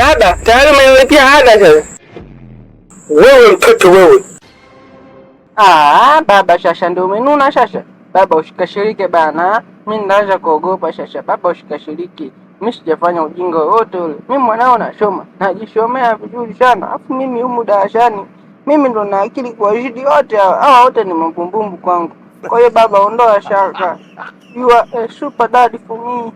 Ada, tayari umenilipia ada sasa. Wewe mtoto wewe. Ah, baba shasha ndio umenuna shasha. Baba ushikashirike bana. Mimi ndaanza kuogopa shasha. Baba ushikashiriki. Mimi sijafanya ujinga wowote ule. Mimi mwanao nashoma. Najishomea vizuri sana. Alafu mimi humu darasani mimi ndo na akili kuwazidi wote hawa. Hawa wote ni mabumbumbu kwangu. Kwa hiyo baba, ondoa shaka. You are a super daddy for me.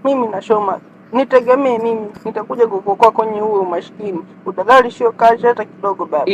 Mimi nashoma. Nitegemee mimi, nitakuja kukuokoa kwenye huo umaskini. Udalali sio kazi hata kidogo baba.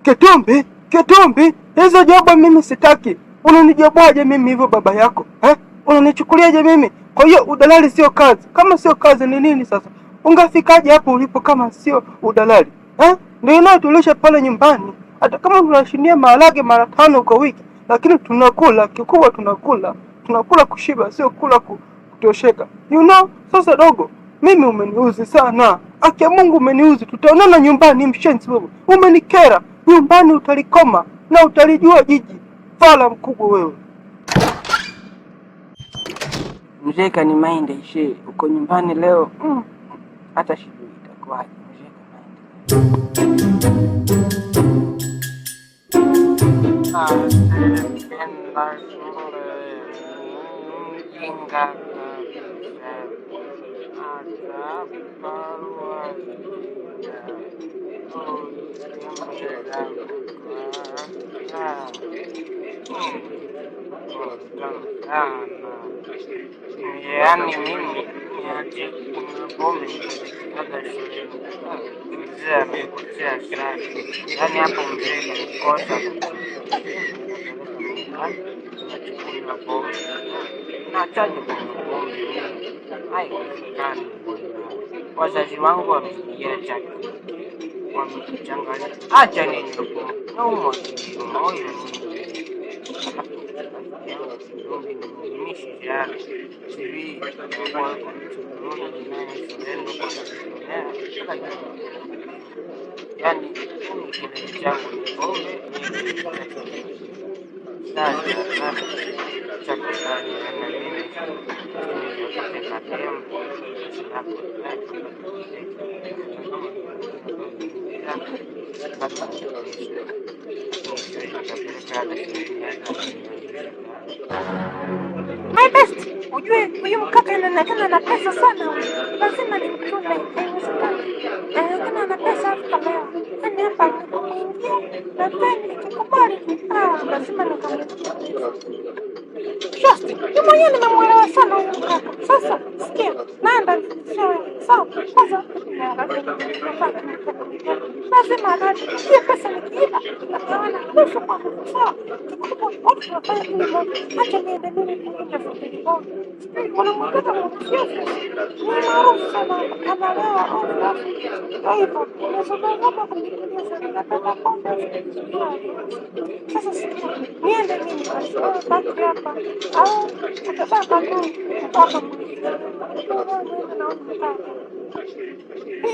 Ketumbi, Ketumbi, hizo jobo mimi sitaki. Unanijoboaje mimi hivyo baba yako eh? Unanichukuliaje mimi? Kwa hiyo udalali sio kazi. Kama sio kazi ni nini sasa? Ungefikaje hapo ulipo kama sio udalali eh? Ndio inayotulisha pale nyumbani. Hata kama tunashindia maharage mara 5 kwa wiki, lakini tunakula kikubwa, tunakula tunakula kushiba, sio kula kutosheka. You know, sasa dogo, mimi umeniuzi sana. Akia Mungu umeniuzi. Tutaonana nyumbani, mshenzi wewe. Umenikera. Nyumbani utalikoma na utalijua jiji. Fala mkubwa wewe. Mzee kanimainde ishe uko nyumbani leo hata sijui itakuwaje. Mzee kanimainde. Asiyependa shule ni mjinga kabisa, hata barua sana. Yaani mimi niache kunywa pombe nipeleke ada shuleni. Mzee amekosea sana. Yaani hapo mzee kakosa kabisa. Nachukuliwa pombe. Naachaje kunywa pombe mimi? Haiwezekani bwana. Wazazi wangu wameniacha, wamenichanganya. Acha ninywe pombe. Naumwa moyo mimi. Alafu rafiki yangu Kizumbi nimemisi sana. Sijui kwa mtu mmoja naye shuleni huko anajisomea. Yaani mimi kilevi changu ni pombe, mimi sasa cha kufanya na mimi nitafute kadem My best, ujue huyu mkaka inaonekana ana pesa sana huyu. Lazima nimchune, haiwezekani. Inaonekana ana pesa afu kalewa. Yaani hapa nikimwingia na then nikikubali tu, ah, lazima nikamwingia pesa. Shosti, mimi mwenyewe nimemwelewa sana huyu mkaka. Sasa sikia, naenda sio wewe. Sawa, kwanza niangalie nafaa lazima aradi. Hiyo pesa nikiiba tunagawana nusu kwa nusu. Sawa, kikubwa watu tunafanya ili moja. Acha niende mimi kunywa vitu. Sijui wanamwitaka mwanasiasa ni maarufu sana, analewa ovyo ovyo. Ndio hivyo, nimesoma kujitulia sana, napenda pombe. Sasa sikia, niende mimi basi, wewe baki hapa au utabaka tu mpaka niende na huyu mkaka.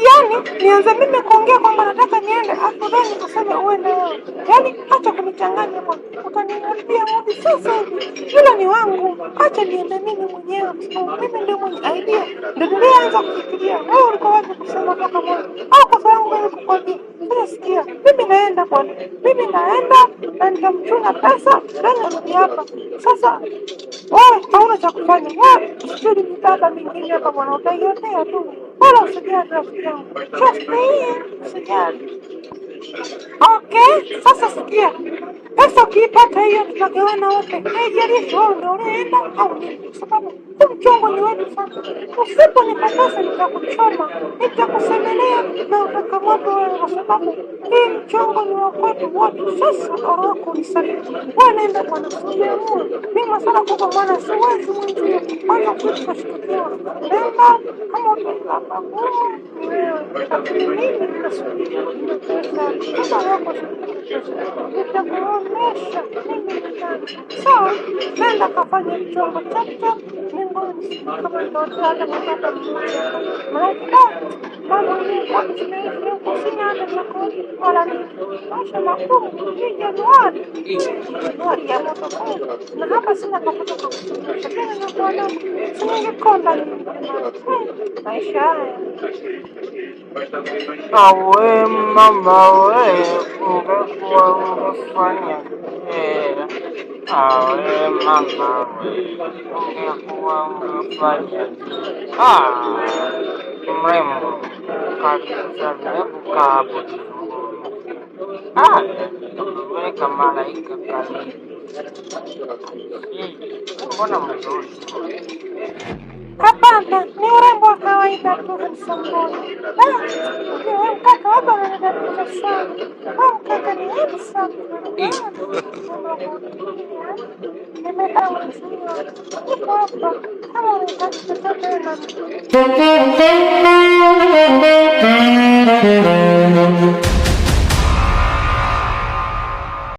Yaani nianze mimi kuongea kwamba nataka niende, afu then useme uende wewe. Yaani acha kunichanganya bwana, utaniharibia mood sasa hivi. Yule ni wangu, acha niende mimi mwenyewe, kwa sababu mimi ndio mwenye idea, ndio nilianza kufikiria. Wewe ulikuwa wapi kusema toka mwanzo? Au kosa yangu mimi kukwambia? Sasa sikia, mimi naenda bwana, mimi naenda na nitamchuna pesa then narudi hapa. Sasa wewe hauna cha kufanya, wewe usubiri mibaba mingine hapa bwana, utaiotea tu. Wala usijali rafiki yangu, trust me, usijali. Okay, sasa sikia, pesa ukiipata hiyo tutagawana wote, haijalishi wewe ndio ulienda au mimi, kwa sababu huu mchongo ni wetu sasa. Usiponipa pesa nitakuchoma, nitakusemelea na utakamatwa wewe, kwa sababu hii mchongo ni wa kwetu wote. Sasa roho yako unisaliti wewe, nenda bwana, usijiamue. Mimi masala kubwa bwana, siwezi mwenzio, kwanza kitu kashtukiwa. Nenda kama utailamba ngumu ni wewe, lakini mimi nasubiri ile pesa. Sasa wako nitakuonesha mimi ni nani. Sawa, nenda kafanya mchongo chap chap, ningoje kama nitaotea hata mkaka mmoja hapa, maanake mambo yenyewe kwa tunaishi huko, sina hata cha wala nini, maisha magumu. Hii Januari, Januari ya moto kweli, na hapa sina mafuta kwa kusomesha tena, nakuwa nani, si ningekonda mimi jamani. Maisha haya. Awe mama we, ungekuwa ungefanya awe mama we, ungekuwa ungefanya. Ah, mrembo, karibu sana, hebu kaa hapo tuzungumze. Ah, kama malaika kamili. Mbona mzuri? Hapana, ni urembo wa kawaida tu Handsome. Wewe mkaka wako unanidadisha sana. Wewe mkaka ni handsome. Unavutia. Nimedawazia. Niko hapa. Kama unahitaji chochote na